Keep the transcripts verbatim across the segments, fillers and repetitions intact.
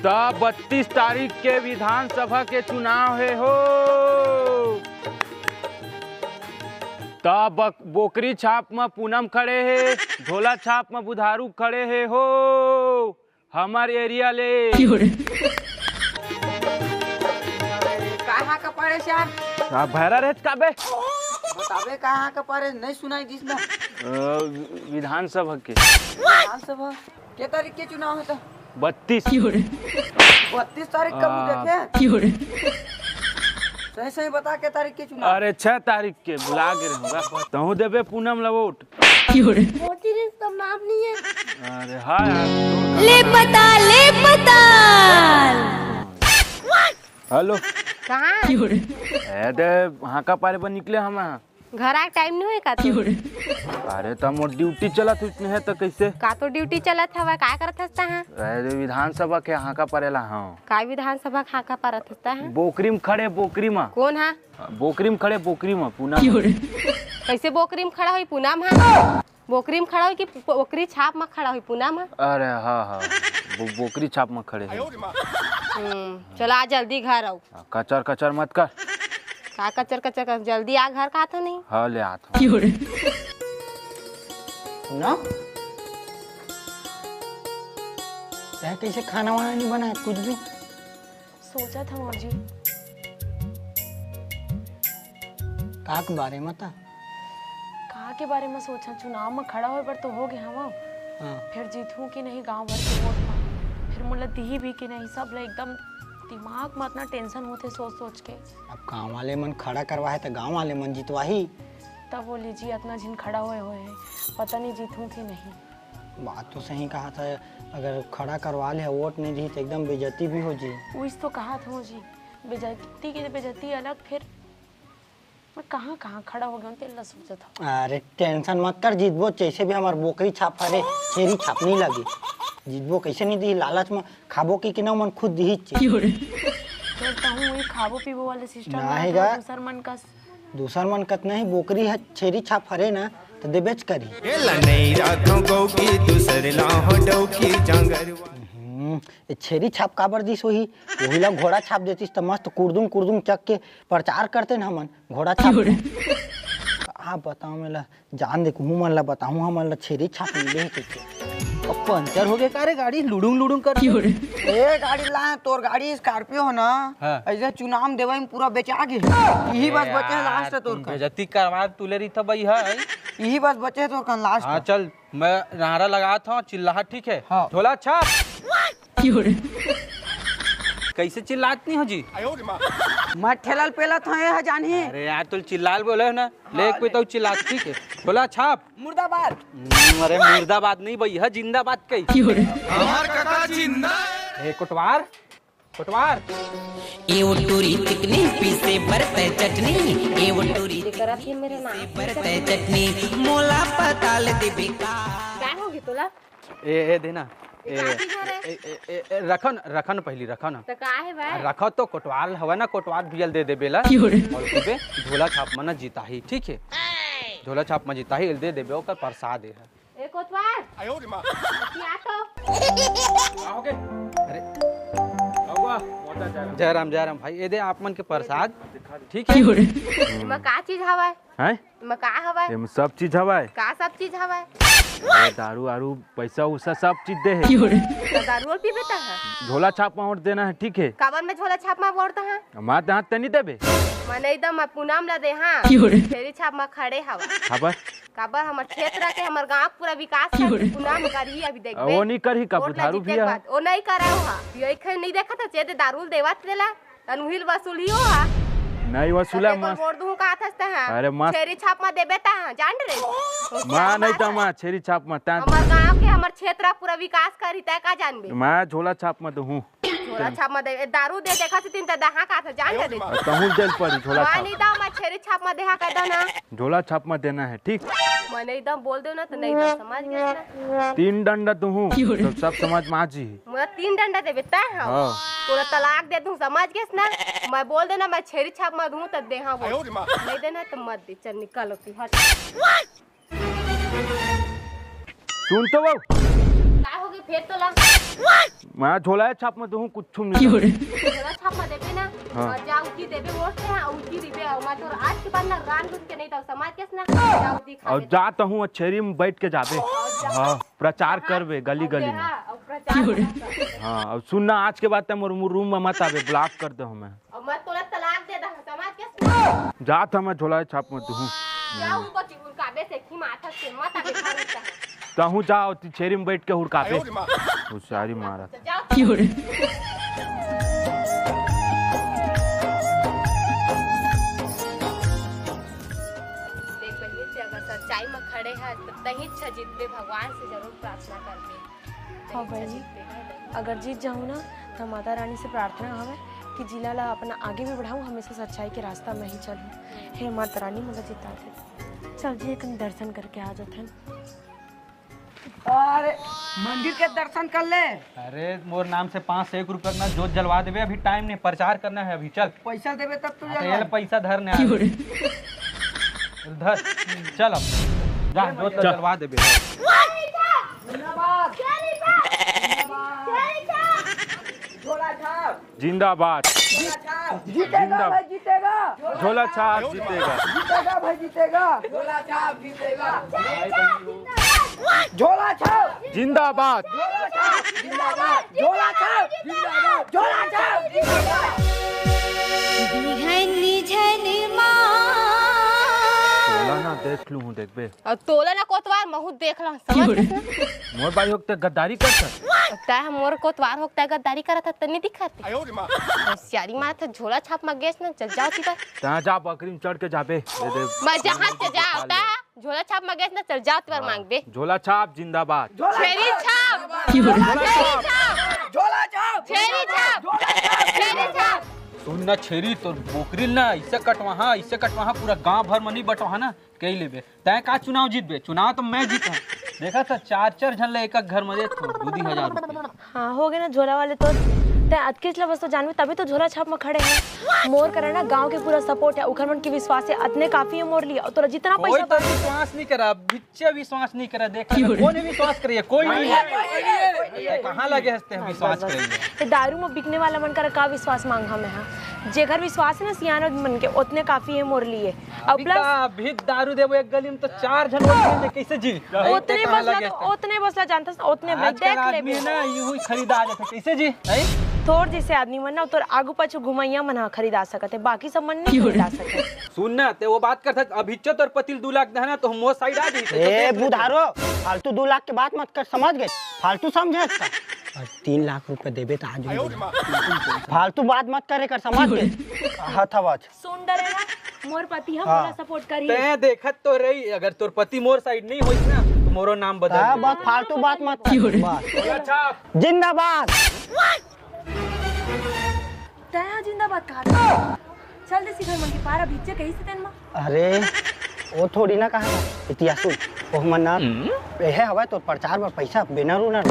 त बत्तीस तारीख के विधानसभा के चुनाव हे हो। त बक-, बोकरी छाप म पूनम खड़े हे, झोला छाप म बुधारू खड़े हे हो। हमर एरिया ले। कहाँ का पड़े श्याम? आप भैरा रहत का बे? बताबे कहाँ का पड़े, नहीं सुनाई दिस ना। अ, विधानसभा के। विधानसभा? के तारीख के चुनाव हे त? बत्तीस। बत्तीस तारीख का मुझे आ। के? सही सही बता के तारीख के चुनाव। अरे छह तारीख के बुला के रहूंगा। तहूँ देबे पूनम ला वोट। मोती रिश्ता माफ नहीं है। अरे हाँ यार। ले पता, ले पता। हेलो। कहाँ? ए दे, हाँका पारे बर निकले हम। घर आए टाइम नहीं होए का तोर? अरे त मोर ड्यूटी चलत हे, उतने हे त कैसे? का तो ड्यूटी चलत हवय, का करत हस तहाँ? अरे विधानसभा के हाँका पारे ला हँव। का विधानसभा के हाँका पारत हस तहाँ? बोकरी म खड़े, बोकरी म। कौन हा? बोकरी म खड़े, बोकरी म, पूनम। कैसे बोकरी म खड़ा होई पूनम हा? बोकरी म खड़ा होई कि बोकरी छाप म खड़ा होई पूनम हा? अरे हाँ, हाँ, बो-, बोकरी छाप म खड़े हे। हम्म, चला आ जल्दी घर आओ। हाँ, कचर कचर मत कर। का कचर कचर कर, जल्दी आ घर का तो नहीं। हाँ, ले आत हँव। सुना, तैं कैसे खाना वाना नहीं बनाए कुछ भी? सोचत हँव जी। का के बारे म त? का के बारे म सोचा, चुनाव म खड़ा होए बर तो हो गे हवँव। हाँ। फिर जीतहूँ कि नहीं गाँव भर के वोट म, फिर मोला दिही भी कि नहीं, सब ल एकदम दिमाग म अतना टेंशन होथे सोच सोच के। अब गाँव वाले मन खड़ा करवाहे त गाँव वाले मन जितवाही। तब बोली जी, अतना झिन खड़ा होए होए हे, पता नहीं जीतहूँ कि नहीं। बात तो सही कहा था, अगर खड़ा करवा ले, वोट नहीं दिही त एकदम बेइज्जती भी हो जी। उइस तो कहा था जी, बेइज्जती के बेइज्जती अलग, फिर मैं कहाँ कहाँ खड़ा हो गया हूँ, तेला सोचत हँव। अरे टेंशन मत कर, जीतबो, जैसे भी हमार बोकरी छाप हरे, छेरी छाप नहीं लगे। जीतबो, कैसे नहीं दिही, लालच में खाबो कि, कि ना मन खुद दिही चे। फिर तहूँ वही खाबो पीबो वाले सिस्टम नहीं गा। दूसर मन कस। दूसर मन कस नहीं, बोकरी ह छेरी छाप हरे ना, त देबेच करी। एला नहीं राखो गौ की, दूसर ला हो डौ की जांगर। हम्म, ये छेरी छाप काबर दिस होही? वही ला घोड़ा छाप देतिस त मस्त कुर्दुम कुर्दुम चक के प्रचार करते न हमन घोड़ा छाप। हाँ बताओ, मैं ला जान दे, कुहू मन ला बताहूँ, हमन ला छेरी छाप मिले हे कहिके। अब पंचर हो गए का रे गाड़ी, लुडुंग लुडुंग कर। ए गाड़ी ला, तोर गाड़ी स्कॉर्पियो हो ना, हाँ। ऐसे चुनाव देवे में पूरा बेचा गे। यही बस बचे है लास्ट तोर का। बेइज्जती करवा तुले रही था भाई, है। यही बस बचे है तोर का लास्ट। हाँ चल, मैं नारा लगात हँव, चिल्लाहा, ठीक है? हाँ। झोला छाप। कैसे चिल्लात नहीं हो जी? मैं ठेलल पेलत हँव, ये ह जानही। अरे यार, तू चिल्लाल बोले हो ना, ले एक पे तो चिल्लात, ठीक है? झोला छाप। मुर्दाबाद। हम्म, अरे मुर्दाबाद नहीं भैया, जिंदाबाद कही। हमार काका जिंदा है। ए कोटवार, कोटवार। ए वो टूरी चिकनी पीसे बरते चटनी, ए वो टूरी चिकनी पीसे बरते चटनी, मोला पताल देबे का। काय होगे तोला? ए, ए, देना। ए, ए, का चीज हरे? ए, ए, ए, ए, रखन, रखन पहली रखन। त का हे भाई? रखो तो कोटवार हवा ना, कोटवार भी ल दे देबे ला। और देबे, झोला छाप म ना जीता ही, ठीक है? झोला छाप म जीता ही, ल दे देबे, ओकर प्रसाद है। ए कोतवाल। आयो रे माँ। क्या तो? का होगे? अरे। बाबुआ, मोटा जय राम। जय राम, जय राम भाई। ये दे आप मन के प्रसाद, ठीक है? एमा का चीज हवय? हैं? एमा का हवय? एमा सब चीज हवय। का सब चीज हवय? अरे दारू आरू, पैसा उसा सब चीज दे हे। त दारू और पीबे त है? झोला छाप म वोट देना है, ठीक है? काबर में झोला छाप म वोट दहा? मार दहा त नहीं देबे। मैं नहीं दम, मैं पूनम ला देहा। छेरी छाप म खड़े हवा। खबर? काबर हमर क्षेत्र के, हमर गांव पूरा विकास करही, पूनम करही अभी देखबे। वो नहीं करही का, वोट ला बुधारू जीते भी के है। बाद। वो नहीं करे हो हा। ये खे नहीं देखत हे, जे दे दारू देवत तेला, तन उहिल वसूल ही हो हा। नहीं वसूला। ते मस्त। वोट दूं का थस ते हा। अरे मस्त। छेरी छाप म देबे ता हा, जान रे। माँ नहीं ता माँ, छेरी छाप म तान। हमर गांव के, हमर क्षेत्र पूरा विकास करही, ते का जानबे? मैं झोला छाप म तो हूँ। झोला छाप म दे, ए, दारू दे देखा से तीन त दहा का था, जान ले दे। तहूँ जेल पड़ी, झोला मैं छाप। नहीं दम, मैं छेरी छाप म देहा कह दो ना। झोला छाप म देना है, ठीक? मैं नहीं दम, बोल दो ना तो नहीं दम, समझ गए ना? तीन डंडा तो हूँ, तो सब समझ में आ जी। मैं तीन डंडा देबे तय हाँ। हाँ। तोला तलाक दे दूँ, समझ गए ना? मैं बोल देना, मैं छेरी छाप म दूँ तो देहा वो। नहीं देना तो मत दे, चल निकल होती, हट। सुन तो वो। का हो गए? फेर तोला मैं झोला छाप में दूहूं, कुछ नहीं। झोला छाप में देबे ना, हाँ। अउ जा उठी देबे वोट से, हाँ, उठी देबे, अउ मैं तोर आज के बाद ना रान लूट के नहीं दव, समझ गेस ना, जा उठी खा अउ ले। जात हूं, छेरी में बैठ के जाबे। अउ जा। हाँ, प्रचार हाँ, करबे गली अउ गली दे, में। हाँ, अउ प्रचार करबे। हाँ, अउ सुन ना, आज के बाद ते मोर रूम में मत आबे, ब्लॉक कर दे हमें। अउ मैं तोला तलाक दे दहूं, समझ गेस ना? जात हूं मैं झोला छाप में दूहूं। जा उनको चिगुर काबे से खी माथा से मत आबे घर में। तहूं जा, ओती छेरी में बैठ के हुड़काबे। होशियारी मारा। जा। देख बहिनी, ते अगर सच्चाई में खड़े है तो तहीं छ जीतबे, भगवान से जरूर प्रार्थना करबे। हाँ बहिनी, अगर जीत जाहूं ना, तो माता रानी से प्रार्थना हवे कि जिला ला अपना आगे भी बढ़ाऊं, हमेशा सच्चाई के रास्ता में ही चलूं। हे माता रानी, मोला जिता दे। चल जी, एक दर्शन करके आ जाथन। अरे, मंदिर के दर्शन कर ले। अरे, मोर नाम से पाँच सौ एक रुपया ना जोत जलवा देबे, अभी टाइम नहीं, प्रचार करना है अभी। चल, पैसा देबे तब तो हाँ, तो ये ले जलवाए। पैसा धर ने आ। धर, चल अब जा, जोत चल। जलवा देबे। जिंदाबाद। झोला छाप। जिंदाबाद। जीतेगा भाई, जीतेगा। झोला छाप जीतेगा। जीतेगा भाई, जीतेगा। झोला छाप जीतेगा। झोला छाप। जिंदाबाद। झोला छाप जिंदाबाद। झोला छाप जिंदाबाद। झोला छाप जिंदाबाद। बिहनी झनी माँ। तोला ना देख लूं हूँ, देखबे। अउ तोला ना कोतवार महू देख ला, समझ गेस ना? मोर बाई होके ते गद्दारी करत हस। तैं मोर कोतवार होके ते गद्दारी करत हस, त नहीं दिखत हे। होशियारी मारत हस, झोला छाप म गेस ना, चल जाव तिबर। तैं जा, बकरी में चढ़ के जाबे। दे दे। मैं जहाँ से जाव, तैं झोला छाप म गेस ना, चल जाव तिबर मांगबे। झोला छाप जिंदाबाद। छेरी छाप। झोला छाप। झोला छाप। छेरी छाप। झोला छाप। छेरी छाप। सुन ना छेरी, तोर बोकरी ना, इसे कटवाहा, इसे कटवाहा, पूरा गांव भर म नहीं बटवाहा ना। कही लेबे, तैं का चुनाव जीतबे? चुनाव तो मैं जीत हूँ। देखा था, चार चार झन ले एक एक घर में देत हूँ, दू दू हजार रुपया। हाँ, हो गए ना झोला वाले तो। तैं अतकेच ला बस तो जानबे, तभी तो झोला छाप में खड़े हैं। मोर करा ना गांव के पूरा सपोर्ट है, उखर मन के विश्वास है, अतने काफी है मोर लिए। और तोरा जितना कोई पैसा तो विश्वास नहीं करा, भिच्चे विश्वास नहीं करा। देख, कोई विश्वास करिए, कोई नहीं है। कहाँ लगे हंसते हैं विश्वास करेंगे? ये दारू में बिकने वाला मन करा का विश्वास मांग हमें, हाँ? जेकर विश्वास है ना सियान मन के, उतने काफी है मोर लिए। अउ अभी plus का, अभी दारू देबो एक गली में तो चार झन बोल दे, कैसे जी? ओतने बस ला, ओतने बस ला जानथस, ओतने भाई देख लेबे। आजकल आदमी है ना, यूं ही खरीदा जाता, कैसे जी? हैं? तोर जैसे आदमी मन ना, तोर आगू पाछू घुमैया मन हा खरीदा सकत है, बाकी सब मन नहीं खरीदा सकत। सुन ना, ते वो बात करथस, अभी चो तोर पति ल दू लाख देहा ना, तो हम वो side आ जाई, तो ए, देख लेते। बुधारो, फालतू दू लाख के बात मत कर, समझ गए? फालतू समझे इसका? और तीन लाख रुपए देबे तो आज भी दे। फालतू बात मत करे कर, समझ गए? हथवच। सुन डरे ना, मोर पति ह हाँ। मोला support करही। तैं देखत तो रही, अगर तोर पति मोर side नहीं होइस ना, तो मोरो नाम बदल हाँ, दे। बस फालतू बात मत कर। बस। अच्छा। जिंदाबाद। तैं ह जिंदाबाद कहा था। चल दे सिखर मन के पारा भिच्चे कही से तेन मा। अरे, वो थोड़ी ना कहा था। इतिहास सुन, वो हमर ना, एहे हवा तो प्रचार बर पैसा, banner उनर।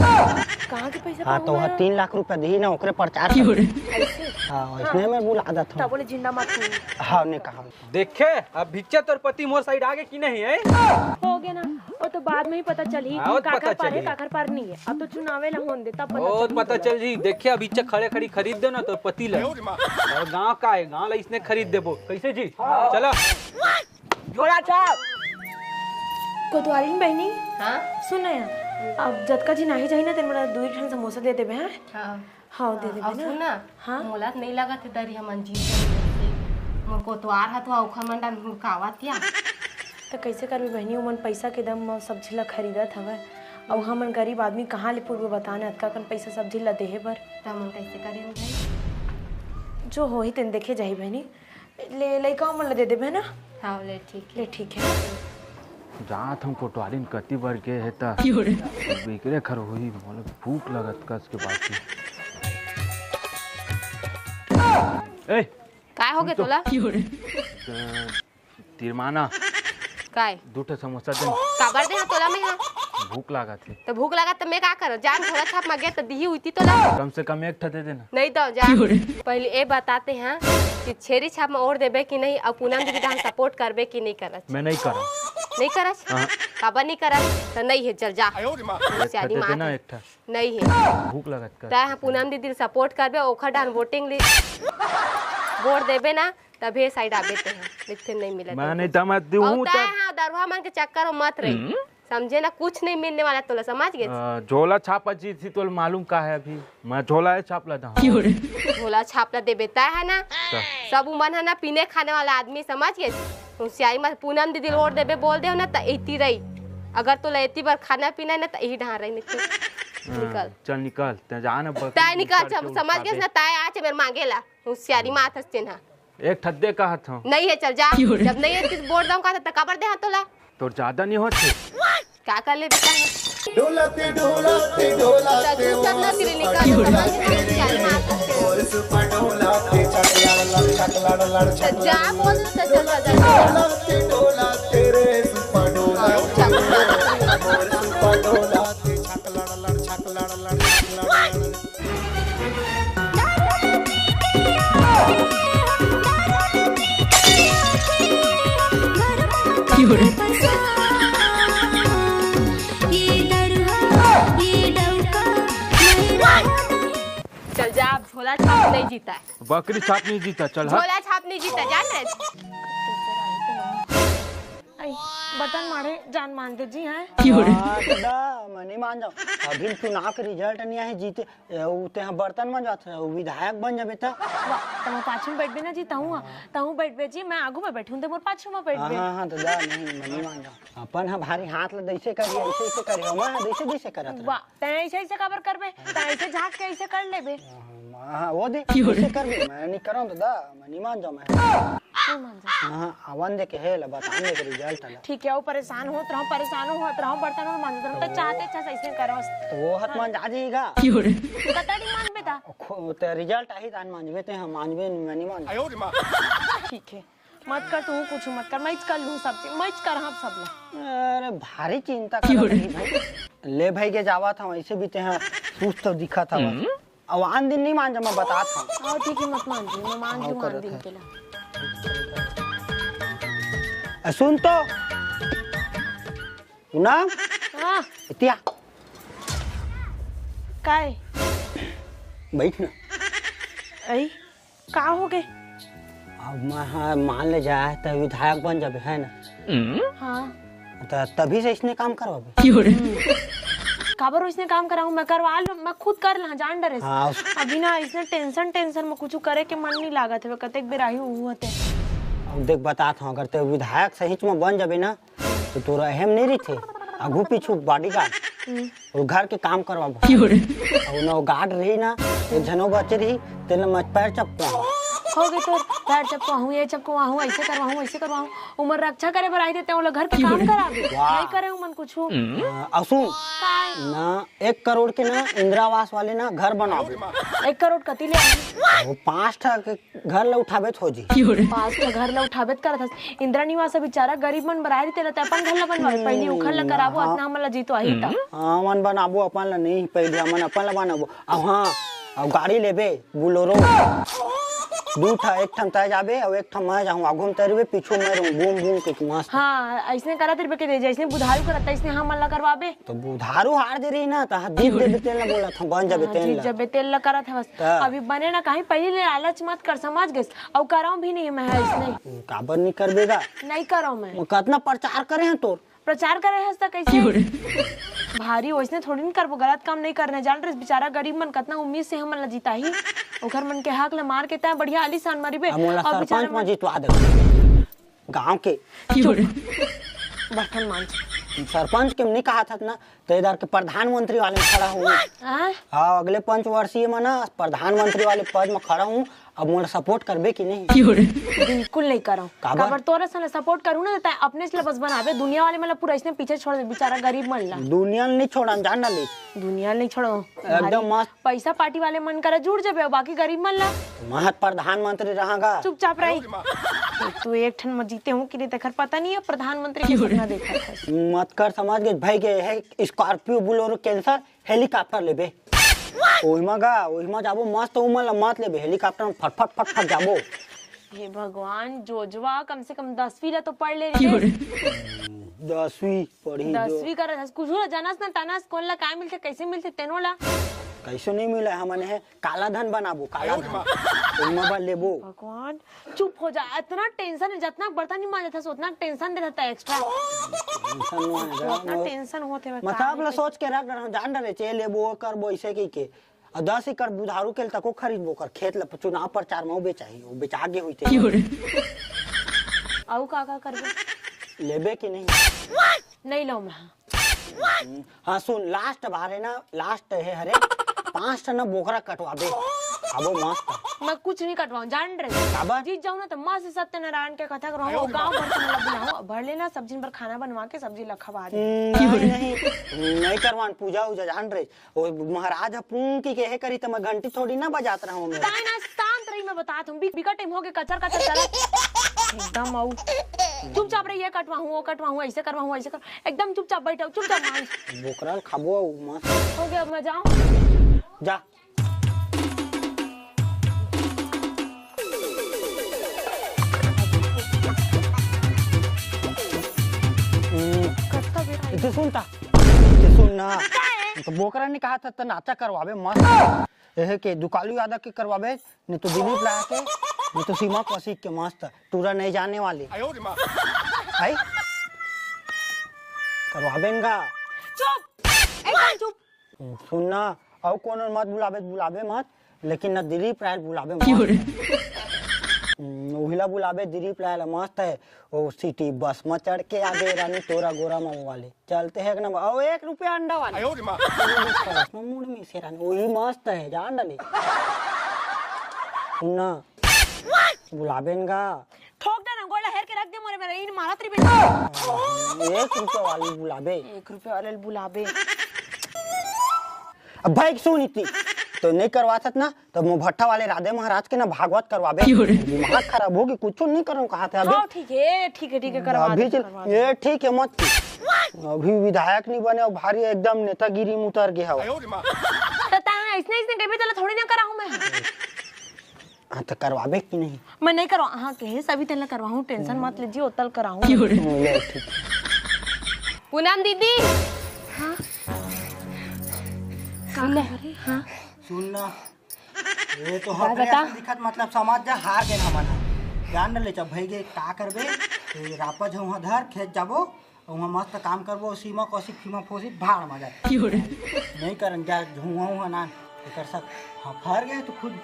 कहाँ के पैसा हाँ, पाहूँ तो वह मैं? तीन लाख रुपया दी ना, ओकरे प्रचार कर। ऐसे? हाँ, इसने मैं बुला देता हूँ। तब बोले जिंदा मत कही। हाँ, ने कहा। देखे, अब भिच्चे तोर पति मोर side आगे कि नहीं है? हो गया ना, वो तो बाद में ही पता चली हाँ, वो कि काकर पता पार है, चली। काकर पार नहीं है। अब तो चुनावे ला होन दे, तब पता ओ, चली। पता चल जी। देखे, अब भिच्चे खड़े खड़ी खरीद दे ना तोर पति ला। और गांव का है, गांव ला इसने खरीद देबो। कैसे जी? हाँ। चला। झोला छाप। कोतवालिन बहिनी, हाँ? सुन ना यार, अब जतका झिन आही जाही ना, तेन मोला दू ठन समोसा दे देबे, हाँ? हाँ। हाँ, दे देबे अउ ना। सुन ना, हाँ? मोला तो नहीं लगत हे दरी हमन जीत जाही। मोर कोतवार ह तो ओखर मन डान हुड़कावत या। त कइसे करबे बहिनी, ओमन पइसा के दम म सब्जी ल खरीदत हवय, अउ हमन गरीब आदमी कहाँ ले पुरबो बता ना, अतका कन पइसा सब्जी ल देहे बर। त हमन कइसे करबे भाई? जो होही तेन देखे जाही बहिनी। ले, लइका मन ल दे देबे ना। हाँ, ले, ठीक हे। ले, ठीक हे। जात हूँ कोटवारिन कति बर गे हे त। बिकरे खर होही, मोला भूख लगत कस के बात हे। ए, काय हो गे सुन तो। तोला? अ, तिरमाना। काय? दू ठो समोसा दे। काबर दे तोला मैं हा? भूख लागत हे। त भूख लागत त मैं का करों? जान झोला छाप मांगे त दिही उती तोला। कम से कम एक ठो दे देना। नहीं दो, जा। पहले ए बताते हैं कि छेरी छाप में और देबे कि नहीं, अउ पूनम दीदी डांस support करबे कि नहीं करत? मैं नहीं करों। नहीं करस? हाँ। काबर नहीं करस? त नहीं हे, चल जा। सियारी मार ना एक ठा। नहीं हे। भूख लगत का। तैं ह पूनम दीदी ल support करबे, ओखर डाहन voting ली, वोट देबे ना, तभे side आबे तैं ह। लिखते नहीं मिलत मैं हे। नहीं दमत दूँ अउ तैं ह दरुहा मन के चक्कर में मत रही। समझे ना, कुछ नहीं मिलने वाला तोला, समझ गे? अ, झोला छापा जीत ही, तोला मालूम का हे अभी? मैं झोला हे छाप ला दा। झोला छाप ला देबे तैं ह ना? का? सब उमन ह ना पीने खाने वाला आदमी, समझ गे? होशियारी मत, पूनम दीदी ल वोट देबे बोल देव ना, त एती रही। अगर तोला एती बर खाना पीना हे ना, त यही डहार रही, निकल। हाँ, निकल। चल निकल, तैं जा ना, बकरी तैं निकल, करके सब समझ उठा गे दे। ना, तैं आच मेर मांगे ला। होशियारी मार थस तेन ह। एक ठद्दे कहत हूँ। नहीं हे, चल जा। जब नहीं हे, त बोल दऊँ कहत, त काबर दे हाथ तोला? तोर ज्यादा नहीं होत हे। का कर ले बेटा? ढोलते, ढोलते, ढोलते, चल, तू चल ना, तेरे निकाल, समझ में नहीं आ रहा, मार सकते हो। और सुपर ढोलते, छक लड़ लड़, छक लड़ लड़, छक तो जा, बोल, तो चल, चल, चल। ढोलते, ढोलते रे, सुपर ढोलते, चल। और सुपर ढोलते, छक लड़ लड़, छक लड़ लड़, छक लड़ लड़। चल जा, अब झोला छाप नहीं जीता है। बकरी छाप नहीं जीता, चल हट। झोला छाप नहीं जीता, जान रहे? आई, बर्तन मारे जान मान दे जी, हैं? हाँ, दादा, मैं नहीं मान जाऊँ। अभी चुनाव के result नहीं आए, जीते ए, उ तेहा बर्तन मंजात हे, उ विधायक बन जाबे त। वाह, त मैं पाछू में बैठबे ना जी, तहूँ, तहूँ बैठबे जी, मैं आगू में बैठूँ, ते मोर पाछू में बैठबे। हाँ, हाँ, तो जा, नहीं, मैं नहीं मान जाऊँ। अपन ह भारी हाथ ल दैसे करी, ऐसे, ऐसे करी, हम ह दैसे, दैसे करत रहे। वाह, तैं ऐसे, ऐसे काबर करबे? तैं ऐसे झाँक के ऐसे कर लेबे। हाँ, हाँ, वो दे, ऐसे करबे, मैं नहीं करऊँ तो दा, मैं नहीं मान जाऊँ मैं। नहीं मान जाऊँ। हाँ, आवन दे के हे, ला बतान दे के result आला। ठीक है, वो परेशान होत रहो, परेशान होत रहो, बर्तन और मांजत रहो, तो तो चाहते अच्छा सही से करो। तो वो हाथ हाँ। मांजा जाएगा। कतड़ी मांजबे ता? खो-, ते result आही तान मांजबे ते, हम मांजबे नहीं, मैं नहीं मांजबे। ठीक है, मत कर तू कुछ, मत कर, मैं कर लूँ सब चीज, मैं कर हाँ सब ला। अरे भारी चिंता करत रही भाई। ले भाई के जावा था, वैसे भी ते हाँ सुस्त दिखा था बस। अब आन दिन नहीं मान जा, मैं बतात हूँ। हाँ, ठीक है, मत मान जी, मैं मान हाँ, जूँ आन करत दिन है। के ला। ए, सुन तो। पूनम? हाँ। इतिया। काय? बैठ ना। ऐ, का हो गे? अब मैं, हाँ, मान ले जा, त विधायक बन जाबे, है ना? हाँ। त तभी से इसने काम करवाबे। काबर इसने काम कराऊं? मैं करवा लूं, मैं खुद कर ला, जान डरे से। हाँ, उस- अभी ना इसने tension, tension में कुछ करे के मन नहीं लागत हवे, कतेक बेर आही हुआ थे। अब देख, बतात हूँ, अगर ते विधायक सही में बन जाबे ना, तो तोरा अहम नहीं रहिथे, आगू पीछू bodyguard। हम्म। अउ घर के काम करवाबो। अउ ना वो guard रही ना, एक झन वो बचे रही, तेला मैं पैर चपकवाहूँ। हो गे तोर पैर चपकवाहूँ, ये चपकवाहूँ, ऐसे करवाहूँ, ऐसे करवाहूँ। उमन रक्षा करे बर आई देते, वो लोग घर के काम कराबे। वाह। नहीं करे उमन कुछू। हाँ, असू। काय? ना, एक करोड़ के ना इंदिरा आवास वाले ना घर बनाबो। एक करोड़ कति ले आही? वो पाँच ठा के घर ल उठाबे त हो जी। पाँच ठा घर ल उठाबे त करत हस। इंदिरा निवास ह बेचारा गरीब मन बर आय रहिथे, तेला त अपन घर ल बनवाबे। पहिली उखर ल कराबो, हाँ। अतना हमन ल जीतो आही त। हाँ, हमन बनाबो अपन ल नहीं, पहिली हमन अपन ल बनाबो। अब हाँ, अब गाड़ी लेबे, Bolero। दू ठा, एक ठन तै जाबे, अउ एक ठन मैं जाहूँ, आगू में तै रहिबे, पीछू में रहूँ, बूम, बूम के मस्त। हाँ, अइसने करत रहिबे के दे, जइसने बुधारू करत, तइसने हमन ल करवाबे। तो बुधारू हार दे रही ना, त जीत देबे, तेल ल बोलत हूँ, बन जाबे, हाँ, तेल जीत ल। जाबे, तेल ल करत हवस। त। अभी बने ना, कहीं पहिली ले लालच मत कर, समझ गेस। अउ करव भी नहीं मैं इसने। काबर नहीं करबे गा? नहीं करव मैं। वो कतना प्रचार करे हैं तोर? प्रचार करे हस त कैसे? भारी वैसने थोड़ी न करबो, गलत काम नहीं करने जान रहे। बेचारा गरीब मन कतना उम्मीद से हमन ला जिताही, ओखर मन के हक ला मार के तैं बढ़िया आलीशान मरिबे। अब मोला अउ सरपंच बेचारा में मन जितवा दे। गांव के। चुप। बर्तन मांज। सरपंच के नहीं कहा था ना, तो इधर के प्रधानमंत्री वाले में खड़ा हूँ। हाँ? हाँ, अगले पंचवर्षीय में ना प्रधानमंत्री वाले पद में खड़ा हूँ। अब मोला support करबे कि नहीं? बिल्कुल नहीं करव। काबर? काबर तोरे सन support करूँ ना, तो तैं अपने से बस बनाबे, दुनिया वाले मन ला पूरा इसने पीछे छोड़ दे, बेचारा गरीब मन ला। दुनिया ल नहीं छोड़न, जान ना ले। दुनिया ल नहीं छोड़व। एकदम भारी मस्त। पैसा पार्टी वाले मन करा जुड़ जाबे, बाकी गरीब मन ला। महत प्रधानमंत्री रहागा। चुपचाप रही। तू एक ठन में जीते हूँ कि नहीं, तेखर पता नहीं है, प्रधानमंत्री के सपना देखत हस। मत कर, समझ गे भाई, के है Scorpio, Bolero, Cancer, helicopter लेबे। ओहिमा गा, ओहिमा जाबो मस्त, ओमन ला मत लेबे, helicopter में फटफट, फटफट जाबो। हे भगवान, जोजवा, कम से कम दसवीं ला तो पढ़ ले रे। दसवीं पढ़ी जो। दसवीं करत हस, कुछु ला जानस न तानस, कोन ला काय मिलथे, कइसे मिलथे, तेनो ला। कइसे नइ मिलय, हमन हे काला धन बनाबो, काला धन। ओमा बर लेबो। भगवान, चुप हो जा, अतना tension हे, जतना बर्तन नइ मांजत हस, ओतना tension दे देता extra। Tension नइ हे, अतना tension होत हे, मतलब ला सोच के रख डरे हंव, जान डरे, ये लेबो, वो करबो, अइसे कहिके। अउ दस एकड़ बुधारू के ल तको खरीदबो कर, खेत ल चुनाव प्रचार म बेचाही, वो बेचा गे होही ते। अउ का का करबे? लेबे कि नहीं? नहीं लव मैं। हाँ सुन, last बार हे ना, last हे हरे, पांच ठन बोकरा कटवाबे, खाबो मस्त। मैं कुछ नहीं कटवाऊं, जान रहे। काबर? जीत जाऊं ना तो माँ से सत्यनारायण के कथा करवाऊं, वो गांव भर के मतलब बुलाऊं, भर लेना सब झन बर खाना बनवा के सब झन ला खवा दे। हम्म, नहीं, नहीं, नहीं करवान, पूजा उजा जान रहे। वो महाराज ह पूं की केहे करी त मैं घंटी थोड़ी ना बजात रहूं मैं। ताई ना शांत रही, मैं बतात हूं। बि-, बिकट टाइम हो गए, कचर कचर चलत। एकदम अउ चुपचाप रही, ये कटवाहूं, वो कटवाहूं, ऐसे करवाहूं, ऐसे कर, एकदम चुपचाप बैठो, चुपचाप मांज। बोकरा ल खाबो अउ मस्त। हो गया, अब मैं जाऊं। जा। हम्म। कतका बेर ए, तू सुन ता। ए, सुन ना। का है? तो बोकरा ने कहा था, तो नाचा करवाबे मस्त। एहे के दुकालू यादव के करवाबे, नहीं तो दिलीप राय के, नहीं तो सीमा कौशिक के मस्त। टूरा नहीं जाने वाली। है? करवाबे न गा। चुप, एकदम चुप। सुन ना, अउ कोनो मत बुलाबे, बुलाबे मत, लेकिन ना दिलीप राय बुलाबे मत। हम्म, उहिला बुलाबे, दिलीप राय ला मस्त है। ओ सिटी बस में चढ़ के आगे रानी तोरा गोरा में वाले। चलते हैं एक नंबर। अउ एक रुपया अंडा वाले। मुड़ में से रानी, वही मस्त है, जान डाली। सुन ना, बुलाबे न गा। ठोक दे ना, गोला हेर के रख दे मोरे मेरे, इन मारत रही बेटा। एक रुपया वाली बुलाबे। एक रुपया वाले बुलाबे। अब भाई सुन इतनी, तो नहीं करवा सकत ना, तो मुभट्ठा वाले राधे महाराज के ना भागवत करवाबे। दिमाग खराब होगे, कुछ नहीं करूँ कहा थे अभी। हाँ, ठीक है, ठीक है, ठीक है, करवा अभी दे, चल, करवा दे। ये ठीक है, मत। अभी विधायक नहीं बने और भारी एकदम नेतागिरी में उतर गया हो। तो ता ऐसने, ऐसने कभी तला थोड़ी ना करा हूँ मैं। हाँ, तो करवाबे कि नहीं? मैं नहीं करवा, हाँ, कहे सभी तेला करवाहूँ, tension मत लीजिए, ओतल कराहूँ। ले, ठीक। पूनम दीदी। हाँ? का सुन ना। खबर है? हाँ। सुन ना। ये तो का हफरे बता? असन दिखत, मतलब समझ जा, हार गेन हमन ह। जान ले, जब भई गे, का करबे? ए, रापा झउहा धर, खेत जाबो। उहाँ मस्त काम करबो, सीमा कौशिक फीमा फोसी भाड़ मा जाए। क्यों रे? नहीं करन क्या, झुआ उहाँ ना, एकर सब, हाँ, फर गए तो खुद,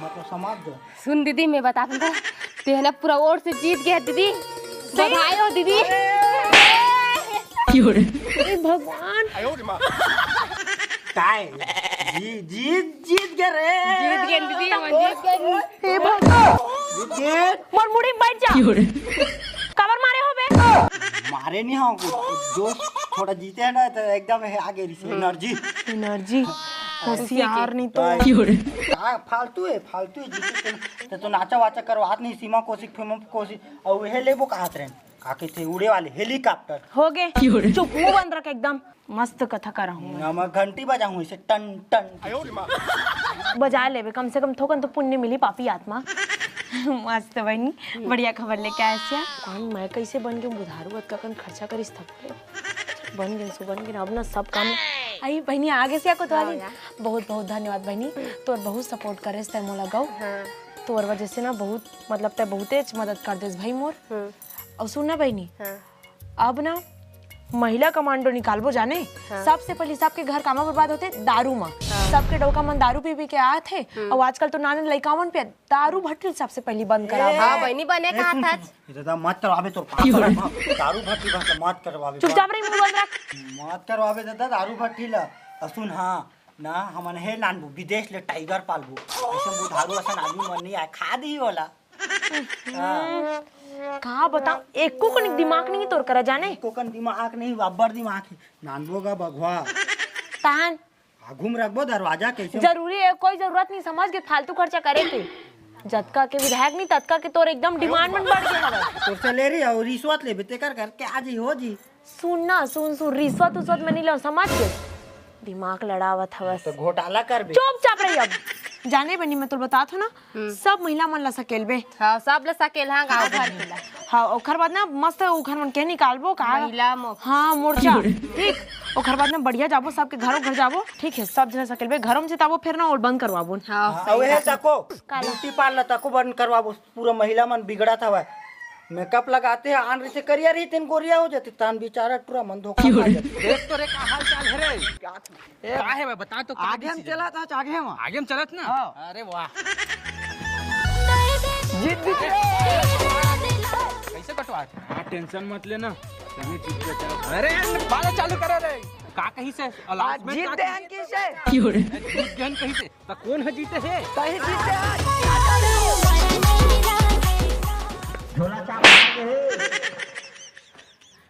मतलब, समझ दो। सुन दीदी, मैं बता दूँ, तेहला पूरा ओर से जीत गया दीदी। बधाई हो दीदी। क्यों रे? हे भगवान। काय? जी-, जीत, जीत गए रे। जीत गए दीदी, हम जीत गए। हे भगवान। जीत गए। मोर मुड़ी में बैठ जा। क्यों रे? काबर मारे हो बे? मारे नहीं हो, कुछ दोस्त थोड़ा जीते हैं ना, तो एकदम है आगे रिसे, energy। Energy। होशियार नहीं तो। भाई। क्यों रे? का फालतू है, फालतू है, जीते तो, तो, तो नाचा वाचा करवात नहीं, सीमा कौशिक, फीमा कौशिक, और वह लेबो कहत रहे, का कहते, उड़े वाले helicopter। हो गए। क्यों रे? चुप, मुंह बंद रख एकदम। मस्त कथा करहूँ मैं। ना, मैं घंटी बजाहूँ इसे, टन, टन। बजा लेबे, कम से कम थोकन तो पुण्य मिली, पापी आत्मा। मस्त बहिनी, बढ़िया खबर लेके आए सिया। कौन मैं कैसे बन गई बुधारू, अतका कन खर्चा करिस तब ले। बन गई सो बन गई, अब ना सब काम। आई बहिनी, आगे से या कोतवाली। हाँ यार। बहुत बहुत धन्यवाद बहिनी, तोर बहुत support करेस तै मोला गौ। हाँ। तोर वजह से ना बहुत, मतलब, तै बहुतेच मदद कर देस भाई मोर। हम्म। और सुन ना बहिनी, हाँ। अब ना महिला commando निकालबो जाने। हाँ। सबसे पहले सबके घर कामा बर्बाद होते दारू मा। हाँ। सबके डौका मन दारू पी पी के आत हे। हम्म। और आजकल तो नान लइका मन पे दारू भट्टी सबसे पहले बंद करा। हाँ, बहिनी बने ए, कहा सुन, था। सुन, ये दादा मत करवाबे तोर पास। दारू भट्टी बंद मत करवाबे। चुपचाप रही, मुंह बंद रख। मत करवाबे दादा दारू भट्टी ला। और सुन, हाँ, ना हमन हे लानबू, विदेश ले tiger पालबू। ऐसे बुधारू असन आदमी मन नहीं आए, खा दी वाला। हाँ। का बताओ, एको कनिक दिमाग नहीं तोर करा जाने। एको कन दिमाग नहीं, बब्बर दिमाग है। नानबो गा बघवा। तान। आघू में रखबो दरवाजा कैसे? जरूरी है, कोई जरूरत नहीं समझ के फालतू खर्चा करे के। जतका के विधायक नहीं, ततका के तोर एकदम demand मन बढ़ गए हवे। तोर salary और रिश्वत लेबे, तेकर घर के आज ही हो जी। सुन ना, सुन, सुन, रिश्वत उश्वत में नहीं लो, समझ के? दिमाग लड़ावत हवस। तो घोटाला करबे। चुपचाप रही अब। जाने बनी, मैं तो बतात हूँ ना, हम्म। सब महिला मन ला सकेलबे। हाँ, सब ला सकेल, हाँ, गाँव भर के ला। हाँ, ओखर बाद ना मस्त ओखर मन के निकालबो का। महिला मोर्चा। हाँ, मोर्चा। ठीक। ओखर बाद ना बढ़िया जाबो, सबके घरों घर जाबो। ठीक है, सब झन सकल बे घरों में जिताबो, फिर ना ओल बंद करवाबो। हाँ, हाँ, सही ओहे बात है। तको, काला। ब्यूटी पार्लर तको बंद करवाबो। पूरा महिला मन बिगड़त हवय। मेकअप लगाते हैं, आन रहिते करिया रहिते गोरिया हो जाते, तान बेचारा टूरा मन धोखा खा जाते। देख तो रे, का हाल चाल है रे? का है भाई, बता तो, का आगे हम decision? चलत हच, आगे हम। आगे हम चलत ना? हाँ। अरे वाह। जीत भी। कैसे कटवा? हाँ, टेंशन मत लेना, तभी जीत के चल। अरे, बाला चालू करे रे। का कही से? आज announcement जीत का दे कही? हन किसे? जीत गए हन कही से? त कोन ह जीते हे? तही जीते आज। झोला छाप आ गे हे।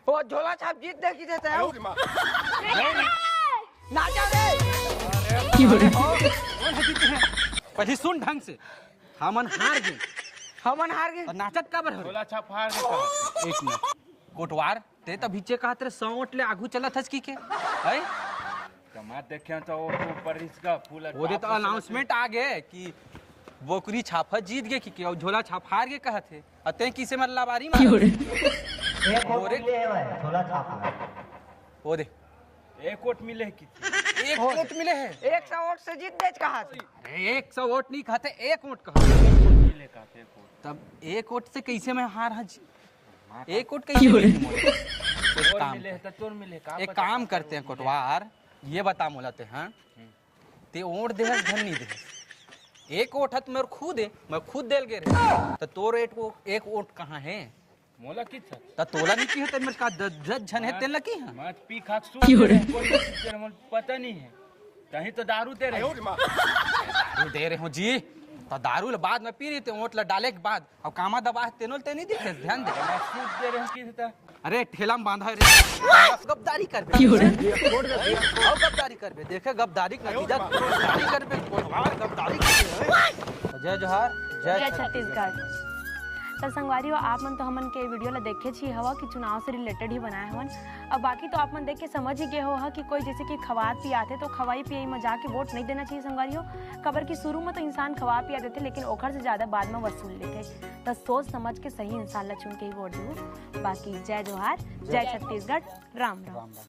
ओ झोला छाप जीत दे की देते हो? ना जा रे। कोन ह जीते हे? पहले सुन ढंग से, हमन हार गे। हमन हार गे। त नाचत काबर हरे? झोला छाप हार गे। एक मिनट, कोटवार, ते त भीचे कहत रे, सौ वोट ले आगू चलत हस की के? है? त मैं देखे तो वो ऊपर रिसका फूल वो दे तो announcement आ गे कि बोकरी छाप ह जीत गे कि, कि अउ झोला छाप हार गे कहत हे। अ ते किसे मन लबारी मार। एक वोट ओरे। मिले हे भाई, झोला छाप ला। वो दे। एक वोट मिले हे कि? एक वोट मिले हे। एक सौ वोट से जीत देच कहत हे। अरे, एक सौ वोट नहीं कहते, एक वोट कहते। मिले कहते एक वोट। तब एक वोट से कैसे मैं हार ह जी? एक वोट कइसे मिलही मोला? एक तोर काम मिले कर। त तोर मिले, का एक पता काम का करते हैं तोर मिले। कोटवार, ये बता मोला ते, हाँ? हम्म। ते वोट देहस धन नहीं देहस, एक वोट ह त मेर खुद हे, मैं खुद देल गे रहे, त तोर एक वो-, एक वोट कहाँ हे? मोला की छ? त तोला नहीं की हे, त मेर का द-, दस झन हे, मैं, तेन ला की हे? मैं पी खा के सूत क्यों रे? दे रहे, कोई नहीं सूत दे रहे, मोला पता नहीं हे। कहीं तो दारू दे रहे। दारू दे रहे हो जी, त दारू ले बाद में पी रही थे, वोट ला डाले के बाद। अब कामा दबा हे, तेनो ल ते नहीं दिखे, ध्यान दे। मैं सूत दे रहे हो कि था? अरे, ठेला में बांधा है रे। गद्दारी करबे। क्यों रे? और गद्दारी करबे, देखे गद्दारी का नतीजा, गद्दारी करबे, कोटवार गद्दारी करबे। जय जोहार, जय जय छत्तीसगढ़। छत्तीसगढ़। त संगवारी हो, आप मन तो हमन के वीडियो ला देखे ही हवा कि चुनाव से related ही बनाए हवन। अब बाकी तो आप मन देख के समझ ही गए हो हा कि कोई जैसे कि खवात पियात हे तो खवाई पियाई में जाके वोट नहीं देना चाहिए संगवारी हो, काबर कि शुरू में तो इंसान खवा पिया देथे लेकिन ओखर से ज्यादा बाद में वसूल लेथे। त सोच समझ के सही इंसान ला चुन के ही वोट दू। बाकी जय जोहार, जय जय छत्तीसगढ़, राम राम। राम राम।